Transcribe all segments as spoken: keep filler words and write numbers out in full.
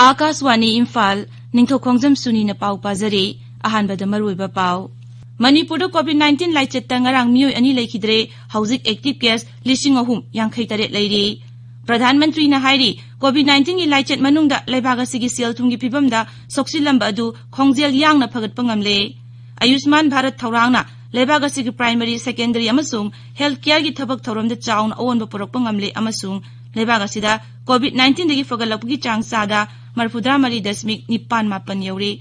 ꯑꯥꯀꯥꯁꯋꯥꯅꯤ ꯏꯝꯐꯥꯜ, ꯅꯤꯡꯊꯧꯈꯣꯡꯖꯝ ꯁꯨꯅꯤꯅ ꯄꯥꯎ ꯄꯥꯖꯔꯤ꯫ ꯑꯍꯥꯟꯕꯗ ꯃꯔꯨꯑꯣꯏꯕ ꯄꯥꯎ꯫ ꯃꯅꯤꯄꯨꯔꯗ ꯀꯣꯚꯤꯗ ꯅꯥꯏꯟꯇꯤꯟ ꯂꯥꯏꯆꯠꯇ ꯉꯔꯥꯡ ꯃꯤꯑꯣꯏ ꯑꯅꯤ ꯂꯩꯈꯤꯗ꯭ꯔꯦ, ꯍꯧꯖꯤꯛ ꯑꯦꯛꯇꯤꯚ ꯀꯦꯁ ꯂꯤꯁꯤꯡ ꯑꯍꯨꯝ ꯌꯥꯡꯈꯩ ꯇꯔꯦꯠ ꯂꯩꯔꯤ꯫ ꯄ꯭ꯔꯙꯥꯟ ꯃꯟꯇ꯭ꯔꯤꯅ ꯍꯥꯏꯔꯤ, ꯀꯣꯚꯤꯗ ꯅꯥꯏꯟꯇꯤꯟꯒꯤ ꯂꯥꯏꯆꯠ ꯃꯅꯨꯡꯗ ꯂꯩꯕꯥꯛ ꯑꯁꯤꯒꯤ ꯁꯦꯜ ꯊꯨꯝꯒꯤ ꯐꯤꯕꯝꯗ ꯁꯣꯛꯆꯤꯜꯂꯝꯕ ꯑꯗꯨ ꯈꯣꯡꯖꯦꯜ ꯌꯥꯡꯅ ꯐꯒꯠꯄ ꯉꯝꯂꯦ꯫ ꯑꯌꯨꯁꯃꯥꯟ ꯚꯥꯔꯠ ꯊꯧꯔꯥꯡꯅ ꯂꯩꯕꯥꯛ ꯑꯁꯤꯒꯤ ꯄ꯭ꯔꯥꯏꯃꯔꯤ, ꯁꯦꯀꯦꯟꯗꯔꯤ ꯑꯃꯁꯨꯡ ꯍꯦꯜꯊ ꯀꯦꯌꯔꯒꯤ ꯊꯕꯛ ꯊꯧꯔꯝꯗ ꯆꯥꯎꯅ ꯑꯑꯣꯟꯕ ꯄꯨꯔꯛꯄ ꯉꯝꯂꯦ ꯑꯃꯁꯨꯡ ꯂꯩꯕꯥꯛ ꯑꯁꯤꯗ ꯀꯣꯚꯤꯗ ꯅꯥꯏꯟꯇꯤꯟꯗꯒꯤ ꯐꯒꯠꯂꯛꯄꯒꯤ ꯆꯥꯡ ꯆꯥꯗ ꯃꯔꯤꯐꯨꯇꯔꯥ ꯃꯔꯤ ꯗꯁꯃꯤꯛ ꯅꯤꯄꯥꯟ ꯃꯥꯄꯟ ꯌꯧꯔꯦ꯫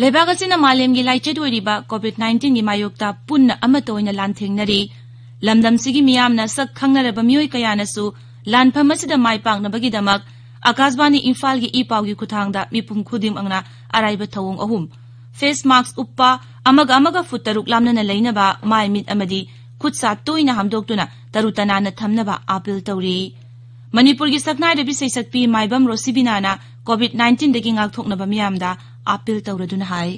ꯂꯩꯕꯥꯛ ꯑꯁꯤꯅ ꯃꯥꯂꯦꯝꯒꯤ ꯂꯥꯏꯆꯠ ꯑꯣꯏꯔꯤꯕ ꯀꯣꯚꯤꯗ ꯅꯥꯏꯟꯇꯤꯟꯒꯤ ꯃꯥꯌꯣꯛꯇ ꯄꯨꯟꯅ ꯑꯃꯠꯇ ꯑꯣꯏꯅ ꯂꯥꯟꯊꯦꯡꯅꯔꯤ꯫ ꯂꯝꯗꯝꯁꯤꯒꯤ ꯃꯤꯌꯥꯝꯅ ꯁꯛ ꯈꯪꯅꯔꯕ ꯃꯤꯑꯣꯏ ꯀꯌꯥꯅꯁꯨ ꯂꯥꯟꯐꯝ ꯑꯁꯤꯗ ꯃꯥꯏ ꯄꯥꯛꯅꯕꯒꯤꯗꯃꯛ ꯑꯀꯥꯁꯕꯥꯅꯤ ꯏꯝꯐꯥꯜꯒꯤ ꯏ ꯄꯥꯎꯒꯤ ꯈꯨꯠꯊꯥꯡꯗ ꯃꯤꯄꯨꯝ ꯈꯨꯗꯤꯡꯃꯛꯅ ꯑꯔꯥꯏꯕ ꯊꯧꯑꯣꯡ ꯑꯍꯨꯝ: ꯐꯦꯁ ꯃꯥꯁꯛ ꯎꯞꯄ, ꯑꯃꯒ ꯑꯃꯒ ꯐꯨꯠ ꯇꯔꯨꯛ ꯂꯥꯞꯅꯅ ꯂꯩꯅꯕ, ꯃꯥꯏ ꯃꯤꯠ ꯑꯃꯗꯤ ꯈꯨꯠ ꯁꯥ ꯇꯣꯏꯅ ꯍꯥꯝꯗꯣꯛꯇꯨꯅ ꯇꯔꯨ ꯇꯅꯥꯟꯅ ꯊꯝꯅꯕ ꯑꯥꯄꯤꯜ ꯇꯧꯔꯤ꯫ ꯃꯅꯤꯄꯨꯔꯒꯤ ꯁꯛꯅꯥꯏꯔꯕꯤ ꯁꯩꯁꯛꯄꯤ ꯃꯥꯏꯕꯝ ꯔꯣꯁꯤꯕꯤꯅꯥꯅ ꯀꯣꯚꯤꯗ ꯅꯥꯏꯟꯇꯤꯟꯗꯒꯤ ꯉꯥꯛꯊꯣꯛꯅꯕ ꯃꯤꯌꯥꯝꯗ ꯑꯥꯄꯤꯜ ꯇꯧꯔꯗꯨꯅ ꯍꯥꯏ꯫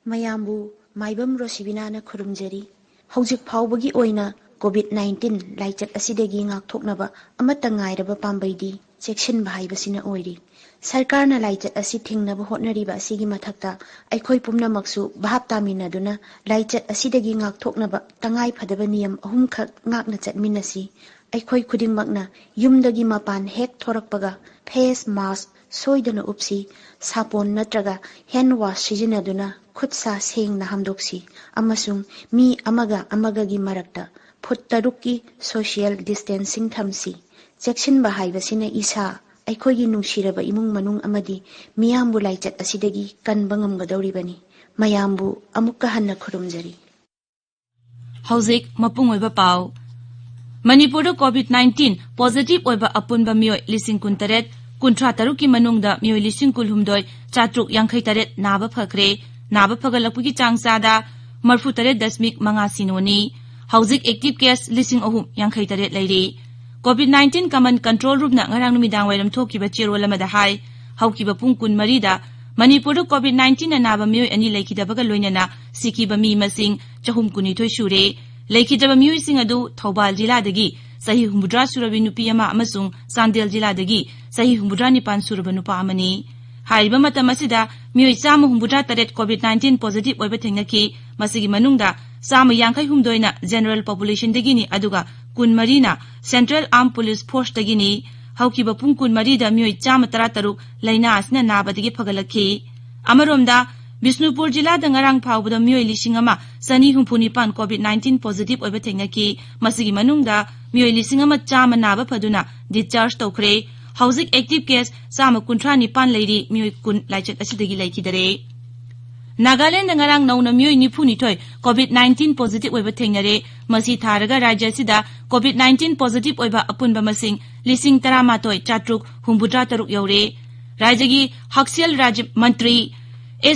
ꯃꯌꯥꯝꯕꯨ ꯃꯥꯏꯕꯝ ꯔꯣꯁꯤꯕꯤꯅꯥꯅ ꯈꯨꯔꯨꯝꯖꯔꯤ꯫ ꯍꯧꯖꯤꯛ ꯐꯥꯎꯕꯒꯤ ꯑꯣꯏꯅ ꯀꯣꯚꯤꯗ ꯅꯥꯏꯟꯇꯤꯟ ꯂꯥꯏꯆꯠ ꯑꯁꯤꯗꯒꯤ ꯉꯥꯛꯊꯣꯛꯅꯕ ꯑꯃꯠꯇ ꯉꯥꯏꯔꯕ ꯄꯥꯝꯕꯩꯗꯤ ꯆꯦꯛꯁꯤꯟꯕ ꯍꯥꯏꯕꯁꯤꯅ ꯑꯣꯏꯔꯤ꯫ ꯁꯔꯀꯥꯔꯅ ꯂꯥꯏꯆꯠ ꯑꯁꯤ ꯊꯤꯡꯅꯕ ꯍꯣꯠꯅꯔꯤꯕ ꯑꯁꯤꯒꯤ ꯃꯊꯛꯇ ꯑꯩꯈꯣꯏ ꯄꯨꯝꯅꯃꯛꯁꯨ ꯚꯥꯞ ꯇꯥꯃꯤꯟꯅꯗꯨꯅ ꯂꯥꯏꯆꯠ ꯑꯁꯤꯗꯒꯤ ꯉꯥꯛꯊꯣꯛꯅꯕ ꯇꯉꯥꯏ ꯐꯗꯕ ꯅꯤꯌꯝ ꯑꯍꯨꯝꯈꯛ ꯉꯥꯛꯅ ꯆꯠꯃꯤꯟꯅꯁꯤ꯫ ꯑꯩꯈꯣꯏ ꯈꯨꯗꯤꯡꯃꯛꯅ ꯌꯨꯝꯗꯒꯤ ꯃꯄꯥꯟ ꯍꯦꯛ ꯊꯣꯔꯛꯄꯒ ꯐꯦꯁ ꯃꯥꯁꯛ ꯁꯣꯏꯗꯅ ꯎꯞꯁꯤ, ꯁꯥꯄꯣꯟ ꯅꯠꯇ꯭ꯔꯒ ꯍꯦꯟ ꯋꯥꯁ ꯁꯤꯖꯤꯟꯅꯗꯨꯅ ꯈꯨꯠ ꯁꯥ ꯁꯦꯡꯅ ꯍꯥꯝꯗꯣꯛꯁꯤ ꯑꯃꯁꯨꯡ ꯃꯤ ꯑꯃꯒ ꯑꯃꯒꯒꯤ ꯃꯔꯛꯇ ꯐꯨꯠ ꯇꯔꯨꯛꯀꯤ ꯁꯣꯁꯤꯌꯦꯜ ꯗꯤꯁꯇꯦꯟꯁꯤꯡ ꯊꯝꯁꯤ꯫ ꯆꯦꯛꯁꯤꯟꯕ ꯍꯥꯏꯕꯁꯤꯅ ꯏꯁꯥ, ꯑꯩꯈꯣꯏꯒꯤ ꯅꯨꯡꯁꯤꯔꯕ ꯏꯃꯨꯡ ꯃꯅꯨꯡ ꯑꯃꯗꯤ ꯃꯤꯌꯥꯝꯕꯨ ꯂꯥꯏꯆꯠ ꯑꯁꯤꯗꯒꯤ ꯀꯟꯕ ꯉꯝꯒꯗꯧꯔꯤꯕꯅꯤ꯫ ꯃꯌꯥꯝꯕꯨ ꯑꯃꯨꯛꯀ ꯍꯟꯅ ꯈꯨꯔꯨꯝꯖꯔꯤ꯫ ꯍꯧꯖꯤꯛ ꯃꯄꯨꯡ ꯑꯣꯏꯕ ꯄꯥꯎ꯫ ꯃꯅꯤꯄꯨꯔꯗ ꯀꯣꯚꯤꯗ ꯅꯥꯏꯟꯇꯤꯟ ꯄꯣꯖꯤꯇꯤꯚ ꯑꯣꯏꯕ ꯑꯄꯨꯟꯕ ꯃꯤꯑꯣꯏ ꯂꯤꯁꯤꯡ ꯀꯨꯟꯇꯔꯦꯠ, ꯀꯨꯟꯊ꯭ꯔꯥ ꯇꯔꯨꯛꯀꯤ ꯃꯅꯨꯡꯗ ꯃꯤꯑꯣꯏ ꯂꯤꯁꯤꯡ ꯀꯨꯟꯍꯨꯝꯗꯣꯏ ꯆꯥꯇ꯭ꯔꯨꯛ ꯌꯥꯡꯈꯩ ꯇꯔꯦꯠ ꯅꯥꯕ ꯐꯈ꯭ꯔꯦ꯫ ꯅꯥꯕ ꯐꯒꯠꯂꯛꯄꯒꯤ ꯆꯥꯡ ꯆꯥꯗ ꯃꯔꯤꯐꯨ ꯇꯔꯦꯠ ꯗꯁꯃꯤꯛ ꯃꯉꯥ ꯁꯤꯅꯣꯅꯤ꯫ ꯍꯧꯖꯤꯛ active case ꯂꯤꯁꯤꯡ ꯑꯍꯨꯝ ꯌꯥꯡꯈꯩ ꯇꯔꯦꯠ ꯂꯩꯔꯤ꯫ COVID nineteen Common Control Roomꯅ ꯉꯔꯥꯡ ꯅꯨꯃꯤꯗꯥꯡ ꯋꯥꯏꯔꯝ ꯊꯣꯛꯈꯤꯕ ꯆꯦꯔꯣꯜ ꯑꯃꯗ ꯍꯥꯏ, ꯍꯧꯈꯤꯕ ꯄꯨꯡ ꯀꯨꯟꯃꯔꯤꯗ ꯃꯅꯤꯄꯨꯔꯗ COVID nineteenꯅ ꯅꯥꯕ ꯃꯤꯑꯣꯏ ꯑꯅꯤ ꯂꯩꯈꯤꯗꯕꯒ ꯂꯣꯏꯅꯅ ꯁꯤꯈꯤꯕ ꯃꯤ ꯃꯁꯤꯡ ꯆꯍꯨꯝ ꯀꯨꯟꯅꯤꯊꯣꯏ ꯁꯨꯔꯦ꯫ ꯂꯩꯈꯤꯗꯕ ꯃꯤꯑꯣꯏꯁꯤꯡ ꯑꯗꯨ ꯊꯧꯕꯥꯜ ꯖꯤꯂꯥꯗꯒꯤ ꯆꯍꯤ ꯍꯨꯝꯐꯨꯇꯔꯥ ꯁꯨꯔꯕꯤ ꯅꯨꯄꯤ ꯑꯃ ꯑꯃꯁꯨꯡ ꯆꯥꯟꯗꯦꯜ ꯖꯤꯂꯥꯗꯒꯤ ꯆꯍꯤ ꯍꯨꯝꯐꯨꯇꯔꯥ ꯅꯤꯄꯥꯟ ꯁꯨꯔꯕ ꯅꯨꯄꯥ ꯑꯃꯅꯤ꯫ ꯍꯥꯏꯔꯤꯕ ꯃꯇꯝ ꯑꯁꯤꯗ ꯃꯤꯑꯣꯏ ꯆꯥꯝꯃ ꯍꯨꯝꯐꯨꯇꯔꯥ ꯇꯔꯦꯠ COVID nineteen positive ꯑꯣꯏꯕ ꯊꯦꯡꯅꯈꯤ꯫ ꯃꯁꯤꯒꯤ ꯃꯅꯨꯡꯗ ꯆꯥꯝꯃ ꯌꯥꯡꯈꯩ ꯍꯨꯝꯗꯣꯏꯅ general populationꯗꯒꯤꯅꯤ, ꯑꯗꯨꯒ ꯀꯨꯟꯃꯔꯤꯅ Central Armed Police Forceꯗꯒꯤꯅꯤ꯫ ꯍꯧꯈꯤꯕ ꯄꯨꯡ ꯀꯨꯟꯃꯔꯤꯗ ꯃꯤꯑꯣꯏ ꯆꯥꯝꯃ ꯇꯔꯥ ꯇꯔꯨꯛ ꯂꯥꯏꯅꯥ ꯑꯁꯤꯅ ꯅꯥꯕꯗꯒꯤ ꯐꯒꯠꯂꯛꯈꯤ꯫ ꯑꯃꯔꯣꯝꯗ, ꯕꯤꯁꯅꯨꯄꯨꯔ ꯖꯤꯂꯥꯗ ꯉꯔꯥꯡ ꯐꯥꯎꯕꯗ ꯃꯤꯑꯣꯏ ꯂꯤꯁꯤꯡ ꯑꯃ ꯆꯅꯤ ꯍꯨꯝꯐꯨ ꯅꯤꯄꯥꯟ COVID nineteen positive ꯑꯣꯏꯕ ꯊꯦꯡꯅꯈꯤ꯫ ꯃꯁꯤꯒꯤ ꯃꯅꯨꯡꯗ ꯃꯤꯑꯣꯏ ꯂꯤꯁꯤꯡ ꯑꯃ ꯆꯥꯝꯃ ꯅꯥꯕ ꯐꯗꯨꯅ discharge ꯇꯧꯈ꯭ꯔꯦ꯫ ꯍꯧꯖꯤꯛ active case ꯆꯥꯝꯃ ꯀꯨꯟꯊ꯭ꯔꯥ ꯅꯤꯄꯥꯟ ꯂꯩꯔꯤ, ꯃꯤꯑꯣꯏ ꯀꯨꯟ ꯂꯥꯏꯆꯠ ꯑꯁꯤꯗꯒꯤ ꯂꯩꯈꯤꯗꯔꯦ꯫ ꯅꯥꯒꯥꯂꯦꯟꯗ ꯉꯔꯥꯡ ꯅꯧꯅ ꯃꯤꯑꯣꯏ ꯅꯤꯐꯨ ꯅꯤꯊꯣꯏ COVID nineteen positive ꯑꯣꯏꯕ ꯊꯦꯡꯅꯔꯦ꯫ ꯃꯁꯤ ꯊꯥꯔꯒ ꯔꯥꯖ꯭ꯌ ꯑꯁꯤꯗ COVID nineteen positive ꯑꯣꯏꯕ ꯑꯄꯨꯟꯕ ꯃꯁꯤꯡ ꯂꯤꯁꯤꯡ ꯇꯔꯥꯃꯥꯊꯣꯏ ꯆꯥꯇ꯭ꯔꯨꯛ ꯍꯨꯝꯐꯨꯇꯔꯥ ꯇꯔꯨꯛ ꯌꯧꯔꯦ꯫ ꯔꯥꯖ꯭ꯌꯒꯤ ꯍꯛꯁꯦꯜ ꯔꯥꯖ꯭ꯌ ꯃꯟꯇ꯭ꯔꯤ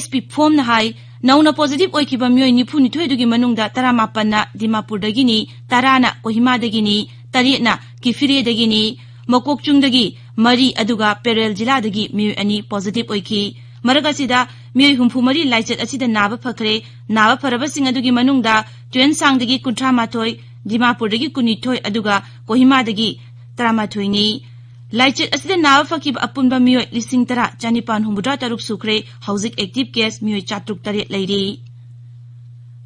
S P Phomꯅ ꯍꯥꯏ, ꯅꯧꯅ positive ꯑꯣꯏꯈꯤꯕ ꯃꯤꯑꯣꯏ ꯅꯤꯐꯨ ꯅꯤꯊꯣꯏꯗꯨꯒꯤ ꯃꯅꯨꯡꯗ ꯇꯔꯥꯃꯥꯄꯟꯅ ꯗꯤꯃꯥꯄꯨꯔꯗꯒꯤꯅꯤ, ꯇꯔꯥꯅ ꯀꯣꯍꯤꯃꯥꯗꯒꯤꯅꯤ, ꯇꯔꯦꯠꯅ ꯀꯤꯐꯤꯔꯦꯗꯒꯤꯅꯤ, ꯃꯀꯣꯛꯆꯨꯡꯗꯒꯤ ꯃꯔꯤ, ꯑꯗꯨꯒ ꯄꯦꯔꯦꯜ ꯖꯤꯂꯥꯗꯒꯤ ꯃꯤꯑꯣꯏ ꯑꯅꯤ positive ꯑꯣꯏꯈꯤ꯫ ꯃꯔꯛ ꯑꯁꯤꯗ ꯃꯤꯑꯣꯏ ꯍꯨꯝꯐꯨ ꯃꯔꯤ ꯂꯥꯏꯆꯠ ꯑꯁꯤꯗ ꯅꯥꯕ ꯐꯈ꯭ꯔꯦ꯫ ꯅꯥꯕ ꯐꯔꯕꯁꯤꯡ ꯑꯗꯨꯒꯤ ꯃꯅꯨꯡꯗ ꯇ꯭ꯋꯦꯟꯁꯥꯡꯗꯒꯤ ꯀꯨꯟꯊ꯭ꯔꯥ ꯃꯥꯊꯣꯏ, ꯗꯤꯃꯥꯄꯨꯔꯗꯒꯤ ꯀꯨꯟꯅꯤꯊꯣꯏ, ꯑꯗꯨꯒ ꯀꯣꯍꯤꯃꯥꯗꯒꯤ ꯇꯔꯥꯃꯥꯊꯣꯏꯅꯤ꯫ ꯂꯥꯏꯆꯠ ꯑꯁꯤꯗ ꯅꯥꯕ ꯐꯈꯤꯕ ꯑꯄꯨꯟꯕ ꯃꯤꯑꯣꯏ ꯂꯤꯁꯤꯡ ꯇꯔꯥ ꯆꯥꯅꯤꯄꯥꯟ ꯍꯨꯝꯐꯨꯇꯔꯥ ꯇꯔꯨꯛ ꯁꯨꯈ꯭ꯔꯦ꯫ ꯍꯧꯖꯤꯛ active case ꯃꯤꯑꯣꯏ ꯆꯥꯇ꯭ꯔꯨꯛ ꯇꯔꯦꯠ ꯂꯩꯔꯤ꯫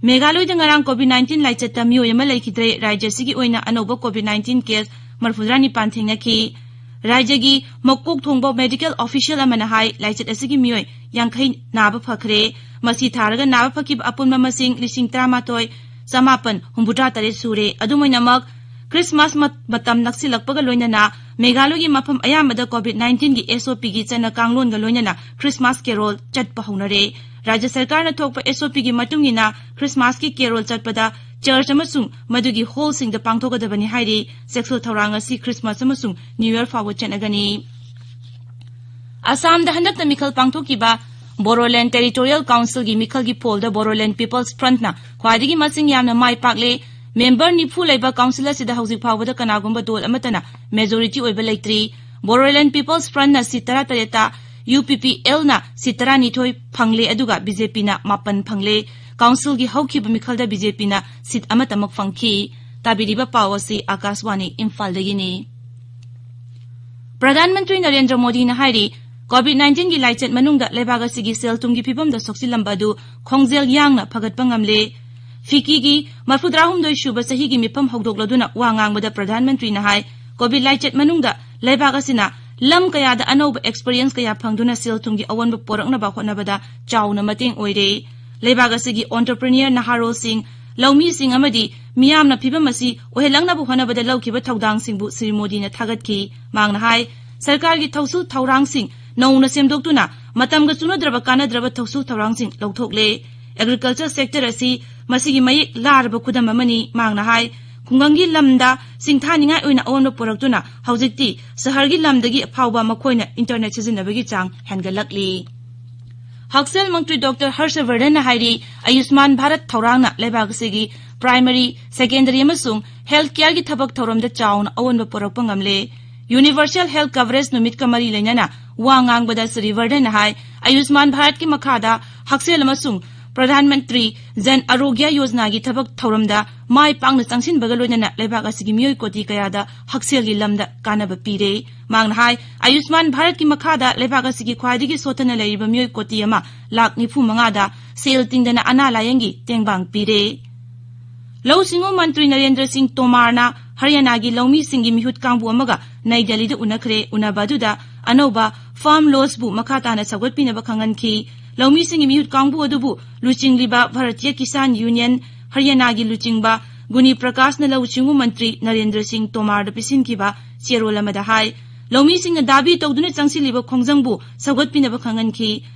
ꯃꯦꯘꯥꯂꯣꯏꯗ ꯉꯔꯥꯡ COVID nineteen ꯂꯥꯏꯆꯠꯇ ꯃꯤꯑꯣꯏ ꯑꯃ ꯂꯩꯈꯤꯗ꯭ꯔꯦ꯫ ꯔꯥꯖ꯭ꯌ ꯑꯁꯤꯒꯤ ꯑꯣꯏꯅ ꯑꯅꯧꯕ COVID nineteen case ꯃꯔꯤꯐꯨꯇꯔꯥ ꯅꯤꯄꯥꯟ ꯊꯦꯡꯅꯈꯤ꯫ ꯔꯥꯖ꯭ꯌꯒꯤ ꯃꯀꯣꯛ ꯊꯣꯡꯕ medical official ꯑꯃꯅ ꯍꯥꯏ, ꯂꯥꯏꯆꯠ ꯑꯁꯤꯒꯤ ꯃꯤꯑꯣꯏ ꯌꯥꯡꯈꯩ ꯅꯥꯕ ꯐꯈ꯭ꯔꯦ꯫ ꯃꯁꯤ ꯊꯥꯔꯒ ꯅꯥꯕ ꯐꯈꯤꯕ ꯑꯄꯨꯟꯕ ꯃꯁꯤꯡ ꯂꯤꯁꯤꯡ ꯇꯔꯥꯃꯥꯊꯣꯏ ꯆꯥꯃꯥꯄꯟ ꯍꯨꯝꯐꯨꯇꯔꯥ ꯇꯔꯦꯠ ꯁꯨꯔꯦ꯫ ꯑꯗꯨꯝ ꯑꯣꯏꯅꯃꯛ, Christmas ꯃ-, ꯃꯇꯝ ꯅꯛꯁꯤꯜꯂꯛꯄꯒ ꯂꯣꯏꯅꯅ ꯃꯦꯘꯥꯂꯣꯏꯒꯤ ꯃꯐꯝ ꯑꯌꯥꯝꯕꯗ COVID nineteenꯒꯤ SOPꯒꯤ ꯆꯠꯅ ꯀꯥꯡꯂꯣꯟꯒ ꯂꯣꯏꯅꯅ Christmas carol ꯆꯠꯄ ꯍꯧꯅꯔꯦ꯫ ꯔꯥꯖ꯭ꯌ ꯁꯔꯀꯥꯔꯅ ꯊꯣꯛꯄ SOPꯒꯤ ꯃꯇꯨꯡ ꯏꯟꯅ Christmasꯀꯤ carol ꯆꯠꯄꯗ church ꯑꯃꯁꯨꯡ ꯃꯗꯨꯒꯤ hallꯁꯤꯡꯗ ꯄꯥꯡꯊꯣꯛꯀꯗꯕꯅꯤ ꯍꯥꯏꯔꯤ꯫ ꯆꯦꯛꯁꯤꯜ ꯊꯧꯔꯥꯡ ꯑꯁꯤ Christmas ꯑꯃꯁꯨꯡ New Year ꯐꯥꯎꯕ ꯆꯠꯅꯒꯅꯤ꯫ ꯑꯁꯥꯝꯗ ꯍꯟꯗꯛꯇ ꯃꯤꯈꯜ ꯄꯥꯡꯊꯣꯛꯈꯤꯕ ꯕꯣꯔꯣꯂꯦꯟ ꯇꯦꯔꯤꯇꯣꯔꯤꯌꯦꯜ ꯀꯥꯎꯟꯁꯤꯜꯒꯤ ꯃꯤꯈꯜꯒꯤ ꯄꯣꯜꯗ ꯕꯣꯔꯣꯂꯦꯟ ꯄꯤꯄꯜꯁ ꯐ꯭ꯔꯟꯠꯅ ꯈ꯭ꯋꯥꯏꯗꯒꯤ ꯃꯁꯤꯡ ꯌꯥꯝꯅ ꯃꯥꯏ ꯄꯥꯛꯂꯦ꯫ ꯃꯦꯝꯕꯔ ꯅꯤꯐꯨ ꯂꯩꯕ ꯀꯥꯎꯟꯁꯤꯜ ꯑꯁꯤꯗ ꯍꯧꯖꯤꯛ ꯐꯥꯎꯕꯗ ꯀꯅꯥꯒꯨꯝꯕ ꯗꯣꯜ ꯑꯃꯠꯇꯅ ꯃꯦꯖꯣꯔꯤꯇꯤ ꯑꯣꯏꯕ ꯂꯩꯇ꯭ꯔꯤ꯫ ꯕꯣꯔꯣꯂꯦꯟ ꯄꯤꯄꯜꯁ ꯐ꯭ꯔꯟꯠꯅ ꯁꯤꯠ ꯇꯔꯥꯇꯔꯦꯠꯇ, ꯌꯨ ꯄꯤ ꯄꯤ ꯑꯦꯜꯅ ꯁꯤꯠ ꯇꯔꯥꯅꯤꯊꯣꯏ ꯐꯪꯂꯦ, ꯑꯗꯨꯒ ꯕꯤ ꯖꯦ ꯄꯤꯅ ꯃꯥꯄꯟ ꯐꯪꯂꯦ꯫ ꯀꯥꯎꯟꯁꯤꯜꯒꯤ ꯍꯧꯈꯤꯕ ꯃꯤꯈꯜꯗ ꯕꯤ ꯖꯦ ꯄꯤꯅ ꯁꯤꯠ ꯑꯃꯠꯇꯃꯛ ꯐꯪꯈꯤ꯫ ꯇꯥꯕꯤꯔꯤꯕ ꯄꯥꯎ ꯑꯁꯤ ꯑꯥꯀꯥꯁꯋꯥꯅꯤ ꯏꯝꯐꯥꯜꯗꯒꯤꯅꯤ꯫ ꯄ꯭ꯔꯙꯥꯟ ꯃꯟꯇ꯭ꯔꯤ ꯅꯔꯦꯟꯗ꯭ꯔ ꯃꯣꯗꯤꯅ ꯍꯥꯏꯔꯤ, ꯀꯣꯚꯤꯗ ꯅꯥꯏꯟꯇꯤꯟꯒꯤ ꯂꯥꯏꯆꯠ ꯃꯅꯨꯡꯗ ꯂꯩꯕꯥꯛ ꯑꯁꯤꯒꯤ ꯁꯦꯜ ꯊꯨꯝꯒꯤ ꯐꯤꯕꯝꯗ ꯁꯣꯛꯆꯤꯜꯂꯝꯕ ꯑꯗꯨ ꯈꯣꯡꯖꯦꯜ ꯌꯥꯡꯅ ꯐꯒꯠꯄ ꯉꯝꯂꯦ꯫ ꯐꯤꯀꯤꯒꯤ ꯃꯔꯐꯨꯇꯔꯥꯍꯨꯝꯗꯣꯏ ꯁꯨꯕ ꯆꯍꯤꯒꯤ ꯃꯤꯐꯝ ꯍꯧꯗꯣꯛꯂꯗꯨꯅ ꯋꯥ ꯉꯥꯡꯕꯗ ꯄ꯭ꯔꯙꯥꯟ ꯃꯟꯇ꯭ꯔꯤꯅ ꯍꯥꯏ, ꯀꯣꯚꯤꯗ ꯂꯥꯏꯆꯠ ꯃꯅꯨꯡꯗ ꯂꯩꯕꯥꯛ ꯑꯁꯤꯅ ꯂꯝ ꯀꯌꯥꯗ ꯑꯅꯧꯕ ꯑꯦꯛꯁꯄꯔꯤꯌꯦꯟꯁ ꯀꯌꯥ ꯐꯪꯗꯨꯅ ꯁꯦꯜ ꯊꯨꯝꯒꯤ ꯑꯑꯣꯟꯕ ꯄꯣꯔꯛꯅꯕ ꯍꯣꯠꯅꯕꯗ ꯆꯥꯎꯅ ꯃꯇꯦꯡ ꯑꯣꯏꯔꯦ꯫ ꯂꯩꯕꯥꯛ ꯑꯁꯤꯒꯤ ꯑꯣꯟꯇꯔꯄ꯭ꯔꯤꯅꯤꯌꯔ ꯅꯍꯥꯔꯣꯜꯁꯤꯡ, ꯂꯧꯃꯤꯁꯤꯡ ꯑꯃꯗꯤ ꯃꯤꯌꯥꯝꯅ ꯐꯤꯕꯝ ꯑꯁꯤ ꯑꯣꯏꯍꯜꯂꯛꯅꯕ ꯍꯣꯠꯅꯕꯗ ꯂꯧꯈꯤꯕ ꯊꯧꯗꯥꯡꯁꯤꯡꯕꯨ ꯁ꯭ꯔꯤ ꯃꯣꯗꯤꯅ ꯊꯥꯒꯠꯈꯤ꯫ ꯃꯍꯥꯛꯅ ꯍꯥꯏ, ꯁꯔꯀꯥꯔꯒꯤ ꯊꯧꯁꯤꯜ ꯊꯧꯔꯥꯡꯁꯤꯡ ꯅꯧꯅ ꯁꯦꯝꯗꯣꯛꯇꯨꯅ ꯃꯇꯝꯒ ꯆꯨꯅꯗ꯭ꯔꯕ ꯀꯥꯟꯅꯗ꯭ꯔꯕ ꯊꯧꯁꯤꯜ ꯊꯧꯔꯥꯡꯁꯤꯡ ꯂꯧꯊꯣꯛꯂꯦ꯫ ꯑꯦꯒ꯭ꯔꯤꯀꯜꯆꯔ ꯁꯦꯛꯇꯔ ꯑꯁꯤ ꯃꯁꯤꯒꯤ ꯃꯌꯦꯛ ꯂꯥꯔꯕ ꯈꯨꯗꯝ ꯑꯃꯅꯤ꯫ ꯃꯍꯥꯛꯅ ꯍꯥꯏ, ꯈꯨꯡꯒꯪꯒꯤ ꯂꯝꯗ ꯁꯤꯡꯊꯥꯅꯤꯡꯉꯥꯏ ꯑꯣꯏꯅ ꯑꯑꯣꯟꯕ ꯄꯨꯔꯛꯇꯨꯅ ꯍꯧꯖꯤꯛꯇꯤ ꯁꯍꯔꯒꯤ ꯂꯝꯗꯒꯤ ꯐꯥꯎꯕ ꯃꯈꯣꯏꯅ ꯏꯟꯇꯔꯅꯦꯠ ꯁꯤꯖꯤꯟꯅꯕꯒꯤ ꯆꯥꯡ ꯍꯦꯟꯒꯠꯂꯛꯂꯤ꯫ ꯍꯛꯁꯦꯜ ꯃꯟꯇ꯭ꯔꯤ ꯗꯣꯛꯇꯔ ꯍꯔꯁ ꯕꯔꯙꯟꯅ ꯍꯥꯏꯔꯤ, ꯑꯌꯨꯁꯃꯥꯟ ꯚꯥꯔꯠ ꯊꯧꯔꯥꯡꯅ ꯂꯩꯕꯥꯛ ꯑꯁꯤꯒꯤ ꯄ꯭ꯔꯥꯏꯃꯔꯤ, ꯁꯦꯀꯦꯟꯗꯔꯤ ꯑꯃꯁꯨꯡ ꯍꯦꯜꯊ ꯀꯦꯌꯔꯒꯤ ꯊꯕꯛ ꯊꯧꯔꯝꯗ ꯆꯥꯎꯅ ꯑꯑꯣꯟꯕ ꯄꯨꯔꯛꯄ ꯉꯝꯂꯦ꯫ ꯌꯨꯅꯤꯚꯔꯁꯦꯜ ꯍꯦꯜꯊ ꯀꯚꯔꯦꯖ ꯅꯨꯃꯤꯠꯀ ꯃꯔꯤ ꯂꯩꯅꯅ ꯋꯥ ꯉꯥꯡꯕꯗ ꯁ꯭ꯔꯤ ꯕꯔꯙꯟꯅ ꯍꯥꯏ, ꯑꯌꯨꯁꯃꯥꯟ ꯚꯥꯔꯠꯀꯤ ꯃꯈꯥꯗ ꯍꯛꯁꯦꯜ ꯑꯃꯁꯨꯡ ꯄ꯭ꯔꯙꯥꯟ ꯃꯟꯇ꯭ꯔꯤ ꯖꯟ ꯑꯔꯣꯒ꯭ꯌ ꯌꯣꯖꯅꯥꯒꯤ ꯊꯕꯛ ꯊꯧꯔꯝꯗ ꯃꯥꯏ ꯄꯥꯛꯅ ꯆꯪꯁꯤꯟꯕꯒ ꯂꯣꯏꯅꯅ ꯂꯩꯕꯥꯛ ꯑꯁꯤꯒꯤ ꯃꯤꯑꯣꯏ ꯀꯣꯇꯤ ꯀꯌꯥꯗ ꯍꯛꯁꯦꯜꯒꯤ ꯂꯝꯗ ꯀꯥꯟꯅꯕ ꯄꯤꯔꯦ꯫ ꯃꯍꯥꯛꯅ ꯍꯥꯏ, ꯑꯌꯨꯁꯃꯥꯟ ꯚꯥꯔꯠꯀꯤ ꯃꯈꯥꯗ ꯂꯩꯕꯥꯛ ꯑꯁꯤꯒꯤ ꯈ꯭ꯋꯥꯏꯗꯒꯤ ꯁꯣꯠꯊꯅ ꯂꯩꯔꯤꯕ ꯃꯤꯑꯣꯏ ꯀꯣꯇꯤ ꯑꯃ ꯂꯥꯈ ꯅꯤꯐꯨ ꯃꯉꯥꯗ ꯁꯦꯜ ꯇꯤꯡꯗꯅ ꯑꯅꯥ ꯂꯥꯌꯦꯡꯒꯤ ꯇꯦꯡꯕꯥꯡ ꯄꯤꯔꯦ꯫ ꯂꯧꯎ ꯁꯤꯡꯎ ꯃꯟꯇ꯭ꯔꯤ ꯅꯔꯦꯟꯗ꯭ꯔ ꯁꯤꯡ ꯇꯣꯃꯥꯔꯅ ꯍꯔꯤꯌꯥꯅꯥꯒꯤ ꯂꯧꯃꯤꯁꯤꯡꯒꯤ ꯃꯤꯍꯨꯠ ꯀꯥꯡꯕꯨ ꯑꯃꯒ ꯅꯩ ꯗꯦꯜꯂꯤꯗ ꯎꯅꯈ꯭ꯔꯦ꯫ ꯎꯅꯕ ꯑꯗꯨꯗ ꯑꯅꯧꯕ ꯐꯥꯔꯝ ꯂꯣꯁꯕꯨ ꯃꯈꯥ ꯇꯥꯅ ꯁꯧꯒꯠꯄꯤꯅꯕ ꯈꯪꯍꯟꯈꯤ꯫ ꯂꯧꯃꯤꯁꯤꯡꯒꯤ ꯃꯤꯍꯨꯠ ꯀꯥꯡꯕꯨ ꯑꯗꯨꯕꯨ ꯂꯨꯆꯤꯡꯂꯤꯕ ꯚꯥꯔꯇꯤꯌ ꯀꯤꯁꯥꯟ ꯌꯨꯅꯤꯌꯟ ꯍꯔꯤꯌꯥꯅꯥꯒꯤ ꯂꯨꯆꯤꯡꯕ ꯒꯨꯅꯤ ꯄ꯭ꯔꯀꯥꯁꯅ ꯂꯧꯎ ꯁꯤꯡꯎ ꯃꯟꯇ꯭ꯔꯤ ꯅꯔꯦꯟꯗ꯭ꯔ ꯁꯤꯡ ꯇꯣꯃꯥꯔꯗ ꯄꯤꯁꯤꯟꯈꯤꯕ ꯆꯦꯔꯣꯜ ꯑꯃꯗ ꯍꯥꯏ꯫ ꯂꯧꯃꯤꯁꯤꯡꯅ ꯗꯥꯕꯤ ꯇꯧꯗꯨꯅ ꯆꯪꯁꯤꯜꯂꯤꯕ ꯈꯣꯡꯖꯪꯕꯨ ꯁꯧꯒꯠꯄꯤꯅꯕ ꯈꯪꯍꯟꯈꯤ꯫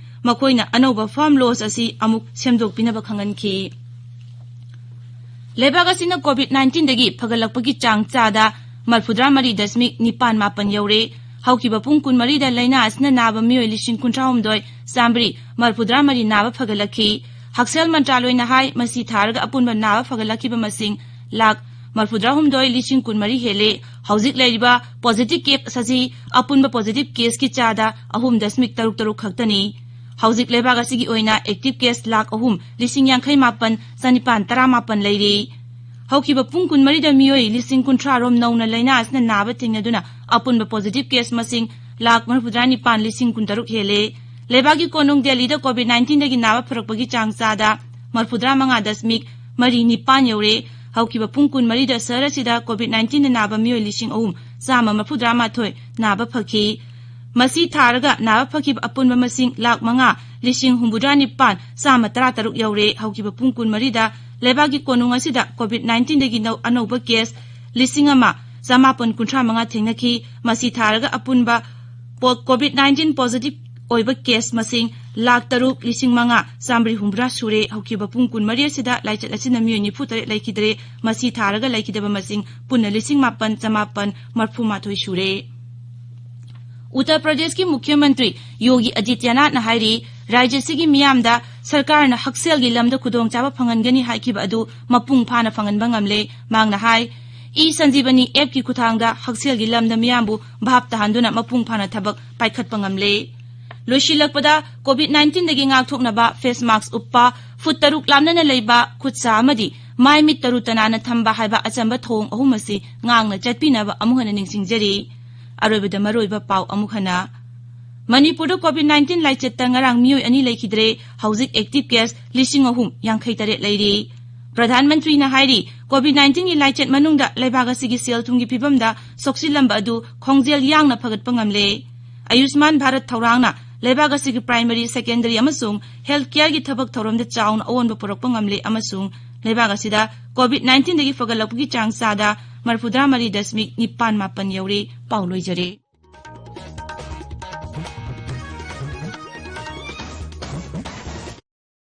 ꯃꯈꯣꯏꯅ ꯑꯅꯧꯕ ꯐꯥꯔꯝ ꯂꯣꯁ ꯑꯁꯤ ꯑꯃꯨꯛ ꯁꯦꯝꯗꯣꯛꯄꯤꯅꯕ ꯈꯪꯍꯟꯈꯤ꯫ ꯂꯩꯕꯥꯛ ꯑꯁꯤꯅ ꯀꯣꯚꯤꯗ ꯅꯥꯏꯟꯇꯤꯟꯗꯒꯤ ꯐꯒꯠꯂꯛꯄꯒꯤ ꯆꯥꯡ ꯆꯥꯗ ꯃꯔꯐꯨꯇꯔꯥ ꯃꯔꯤ ꯗꯁꯃꯤꯛ ꯅꯤꯄꯥꯟ ꯃꯥꯄꯟ ꯌꯧꯔꯦ꯫ ꯍꯧꯈꯤꯕ ꯄꯨꯡ ꯀꯨꯟꯃꯔꯤꯗ ꯂꯥꯏꯅꯥ ꯑꯁꯤꯅ ꯅꯥꯕ ꯃꯤꯑꯣꯏ ꯂꯤꯁꯤꯡ ꯀꯨꯟꯊ꯭ꯔꯥ ꯍꯨꯝꯗꯣꯏ ꯆꯥꯝꯃꯔꯤ ꯃꯔꯤꯐꯨꯇꯔꯥ ꯃꯔꯤ ꯅꯥꯕ ꯐꯒꯠꯂꯛꯈꯤ꯫ ꯍꯛꯁꯦꯜ ꯃꯟꯇ꯭ꯔꯥꯂꯣꯏꯅ ꯍꯥꯏ, ꯃꯁꯤ ꯊꯥꯔꯒ ꯑꯄꯨꯟꯕ ꯅꯥꯕ ꯐꯒꯠꯂꯛꯈꯤꯕ ꯃꯁꯤꯡ ꯂꯥꯈ ꯃꯔꯤꯐꯨꯇꯔꯥ ꯍꯨꯝꯗꯣꯏ ꯂꯤꯁꯤꯡ ꯀꯨꯟꯃꯔꯤ ꯍꯦꯜꯂꯦ꯫ ꯍꯧꯖꯤꯛ ꯂꯩꯔꯤꯕ ꯄꯣꯖꯤꯇꯤꯚ ꯀꯦꯁ ꯑꯁꯤ ꯑꯄꯨꯟꯕ ꯄꯣꯖꯤꯇꯤꯚ ꯀꯦꯁꯀꯤ ꯆꯥꯗ ꯑꯍꯨꯝ ꯗꯁꯃꯤꯛ ꯇꯔꯨꯛ ꯇꯔꯨꯛ ꯈꯛꯇꯅꯤ꯫ ꯍꯧꯖꯤꯛ ꯂꯩꯕꯥꯛ ꯑꯁꯤꯒꯤ ꯑꯣꯏꯅ ꯑꯦꯛꯇꯤꯚ ꯀꯦꯁ ꯂꯥꯈ ꯑꯍꯨꯝ ꯂꯤꯁꯤꯡ ꯌꯥꯡꯈꯩ ꯃꯥꯄꯟ ꯆꯅꯤꯄꯥꯟ ꯇꯔꯥꯃꯥꯄꯟ ꯂꯩꯔꯤ꯫ ꯍꯧꯈꯤꯕ ꯄꯨꯡ ꯀꯨꯟꯃꯔꯤꯗ ꯃꯤꯑꯣꯏ ꯂꯤꯁꯤꯡ ꯀꯨꯟꯊ꯭ꯔꯥ ꯔꯣꯝ ꯅꯧꯅ ꯂꯥꯏꯅꯥ ꯑꯁꯤꯅ ꯅꯥꯕ ꯊꯦꯡꯅꯗꯨꯅ ꯑꯄꯨꯟꯕ ꯄꯣꯖꯤꯇꯤꯚ ꯀꯦꯁ ꯃꯁꯤꯡ ꯂꯥꯈ ꯃꯔꯤꯐꯨꯇꯔꯥ ꯅꯤꯄꯥꯟ ꯂꯤꯁꯤꯡ ꯀꯨꯟꯇꯔꯨꯛ ꯍꯦꯜꯂꯦ꯫ ꯂꯩꯕꯥꯛꯀꯤ ꯀꯣꯅꯨꯡ ꯗꯦꯜꯂꯤꯗ ꯀꯣꯚꯤꯗ ꯅꯥꯏꯟꯇꯤꯟꯗꯒꯤ ꯅꯥꯕ ꯐꯔꯛꯄꯒꯤ ꯆꯥꯡ ꯆꯥꯗ ꯃꯔꯤꯐꯨꯇꯔꯥ ꯃꯉꯥ ꯗꯁꯃꯤꯛ ꯃꯔꯤ ꯅꯤꯄꯥꯟ ꯌꯧꯔꯦ꯫ ꯍꯧꯈꯤꯕ ꯄꯨꯡ ꯀꯨꯟꯃꯔꯤꯗ ꯁꯍꯔ ꯑꯁꯤꯗ ꯀꯣꯚꯤꯗ ꯅꯥꯏꯟꯇꯤꯟꯗ ꯅꯥꯕ ꯃꯤꯑꯣꯏ ꯂꯤꯁꯤꯡ ꯑꯍꯨꯝ ꯆꯥꯝꯃ ꯃꯔꯤꯐꯨꯇꯔꯥ ꯃꯥꯊꯣꯏ ꯅꯥꯕ ꯐꯈꯤ꯫ ꯃꯁꯤ ꯊꯥꯔꯒ ꯅꯥꯕ ꯐꯈꯤꯕ ꯑꯄꯨꯟꯕ ꯃꯁꯤꯡ ꯂꯥꯈ ꯃꯉꯥ ꯂꯤꯁꯤꯡ ꯍꯨꯝꯐꯨꯇꯔꯥ ꯅꯤꯄꯥꯟ ꯆꯥꯝꯃ ꯇꯔꯥ ꯇꯔꯨꯛ ꯌꯧꯔꯦ꯫ ꯍꯧꯈꯤꯕ ꯄꯨꯡ ꯀꯨꯟꯃꯔꯤꯗ ꯂꯩꯕꯥꯛꯀꯤ ꯀꯣꯅꯨꯡ ꯑꯁꯤꯗ ꯀꯣꯚꯤꯗ ꯅꯥꯏꯟꯇꯤꯟꯗꯒꯤ ꯅꯧ-, ꯑꯅꯧꯕ ꯀꯦꯁ ꯂꯤꯁꯤꯡ ꯑꯃ ꯆꯃꯥꯄꯟ ꯀꯨꯟꯊ꯭ꯔꯥ ꯃꯉꯥ ꯊꯦꯡꯅꯈꯤ꯫ ꯃꯁꯤ ꯊꯥꯔꯒ ꯑꯄꯨꯟꯕ ꯄꯣ-, ꯀꯣꯚꯤꯗ ꯅꯥꯏꯟꯇꯤꯟ ꯄꯣꯖꯤꯇꯤꯚ ꯑꯣꯏꯕ ꯀꯦꯁ ꯃꯁꯤꯡ ꯂꯥꯈ ꯇꯔꯨꯛ ꯂꯤꯁꯤꯡ ꯃꯉꯥ ꯆꯥꯝꯃꯔꯤ ꯍꯨꯝꯐꯨꯇꯔꯥ ꯁꯨꯔꯦ꯫ ꯍꯧꯈꯤꯕ ꯄꯨꯡ ꯀꯨꯟꯃꯔꯤ ꯑꯁꯤꯗ ꯂꯥꯏꯆꯠ ꯑꯁꯤꯅ ꯃꯤꯑꯣꯏ ꯅꯤꯐꯨꯇꯔꯦꯠ ꯂꯩꯈꯤꯗ꯭ꯔꯦ꯫ ꯃꯁꯤ ꯊꯥꯔꯒ ꯂꯩꯈꯤꯗꯕ ꯃꯁꯤꯡ ꯄꯨꯟꯅ ꯂꯤꯁꯤꯡ ꯃꯥꯄꯟ ꯆꯃꯥꯄꯟ ꯃꯔꯤꯐꯨꯃꯥꯊꯣꯏ ꯁꯨꯔꯦ꯫ ꯎꯠꯇꯔ ꯄ꯭ꯔꯗꯦꯁꯀꯤ ꯃꯨꯈ꯭ꯌ ꯃꯟꯇ꯭ꯔꯤ ꯌꯣꯒꯤ ꯑꯥꯗꯤꯇ꯭ꯌꯅꯥꯊꯅ ꯍꯥꯏꯔꯤ, ꯔꯥꯖ꯭ꯌ ꯑꯁꯤꯒꯤ ꯃꯤꯌꯥꯝꯗ ꯁꯔꯀꯥꯔꯅ ꯍꯛꯁꯦꯜꯒꯤ ꯂꯝꯗ ꯈꯨꯗꯣꯡꯆꯥꯕ ꯐꯪꯍꯟꯒꯅꯤ ꯍꯥꯏꯈꯤꯕ ꯑꯗꯨ ꯃꯄꯨꯡ ꯐꯥꯅ ꯐꯪꯍꯟꯕ ꯉꯝꯂꯦ꯫ ꯃꯍꯥꯛꯅ ꯍꯥꯏ, ꯏ ꯁꯟꯖꯤꯕꯅꯤ ꯑꯦꯞꯀꯤ ꯈꯨꯠꯊꯥꯡꯗ ꯍꯛꯁꯦꯜꯒꯤ ꯂꯝꯗ ꯃꯤꯌꯥꯝꯕꯨ ꯚꯥꯞ ꯇꯥꯍꯟꯗꯨꯅ ꯃꯄꯨꯡ ꯐꯥꯅ ꯊꯕꯛ ꯄꯥꯏꯈꯠꯄ ꯉꯝꯂꯦ꯫ ꯂꯣꯏꯁꯤꯜꯂꯛꯄꯗ, ꯀꯣꯚꯤꯗ ꯅꯥꯏꯟꯇꯤꯟꯗꯒꯤ ꯉꯥꯛꯊꯣꯛꯅꯕ ꯐꯦꯁ ꯃꯥꯛꯁ ꯎꯞꯄ, ꯐꯨꯠ ꯇꯔꯨꯛ ꯂꯥꯞꯅꯅ ꯂꯩꯕ, ꯈꯨꯠ ꯁꯥ ꯑꯃꯗꯤ ꯃꯥꯏ ꯃꯤꯠ ꯇꯔꯨ ꯇꯅꯥꯟꯅ ꯊꯝꯕ ꯍꯥꯏꯕ ꯑꯆꯝꯕ ꯊꯧꯑꯣꯡ ꯑꯍꯨꯝ ꯑꯁꯤ ꯉꯥꯛꯅ ꯆꯠꯄꯤꯅꯕ ꯑꯃꯨꯛ ꯍꯟꯅ ꯅꯤꯡꯁꯤꯡꯖꯔꯤ꯫ ꯑꯔꯣꯏꯕꯗ ꯃꯔꯨꯑꯣꯏꯕ ꯄꯥꯎ ꯑꯃꯨꯛ ꯍꯟꯅ꯫ ꯃꯅꯤꯄꯨꯔꯗ ꯀꯣꯚꯤꯗ ꯅꯥꯏꯟꯇꯤꯟ ꯂꯥꯏꯆꯠꯇ ꯉꯔꯥꯡ ꯃꯤꯑꯣꯏ ꯑꯅꯤ ꯂꯩꯈꯤꯗ꯭ꯔꯦ꯫ ꯍꯧꯖꯤꯛ ꯑꯦꯛꯇꯤꯚ ꯀꯦꯁ ꯂꯤꯁꯤꯡ ꯑꯍꯨꯝ ꯌꯥꯡꯈꯩ ꯇꯔꯦꯠ ꯂꯩꯔꯤ꯫ ꯄ꯭ꯔꯙꯥꯟ ꯃꯟꯇ꯭ꯔꯤꯅ ꯍꯥꯏꯔꯤ, ꯀꯣꯚꯤꯗ ꯅꯥꯏꯟꯇꯤꯟꯒꯤ ꯂꯥꯏꯆꯠ ꯃꯅꯨꯡꯗ ꯂꯩꯕꯥꯛ ꯑꯁꯤꯒꯤ ꯁꯦꯜ ꯊꯨꯝꯒꯤ ꯐꯤꯕꯝꯗ ꯁꯣꯛꯆꯤꯜꯂꯝꯕ ꯑꯗꯨ ꯈꯣꯡꯖꯦꯜ ꯌꯥꯡꯅ ꯐꯒꯠꯄ ꯉꯝꯂꯦ꯫ ꯑꯌꯨꯁꯃꯥꯟ ꯚꯥꯔꯠ ꯊꯧꯔꯥꯡꯅ ꯂꯩꯕꯥꯛ ꯑꯁꯤꯒꯤ ꯄ꯭ꯔꯥꯏꯃꯔꯤ, ꯁꯦꯀꯦꯟꯗꯔꯤ ꯑꯃꯁꯨꯡ ꯍꯦꯜꯊ ꯀꯦꯌꯔꯒꯤ ꯊꯕꯛ ꯊꯧꯔꯝꯗ ꯆꯥꯎꯅ ꯑꯑꯣꯟꯕ ꯄꯨꯔꯛꯄ ꯉꯝꯂꯦ ꯑꯃꯁꯨꯡ ꯂꯩꯕꯥꯛ ꯑꯁꯤꯗ ꯀꯣꯚꯤꯗ ꯅꯥꯏꯟꯇꯤꯟꯗꯒꯤ ꯐꯒꯠꯂꯛꯄꯒꯤ ꯆꯥꯡ ꯆꯥꯗ ꯃꯔꯤꯐꯨꯇꯔꯥ ꯃꯔꯤ ꯗꯁꯃꯤꯛ ꯅꯤꯄꯥꯟ ꯃꯥꯄꯟ ꯌꯧꯔꯦ꯫ ꯄꯥꯎ ꯂꯣꯏꯖꯔꯦ꯫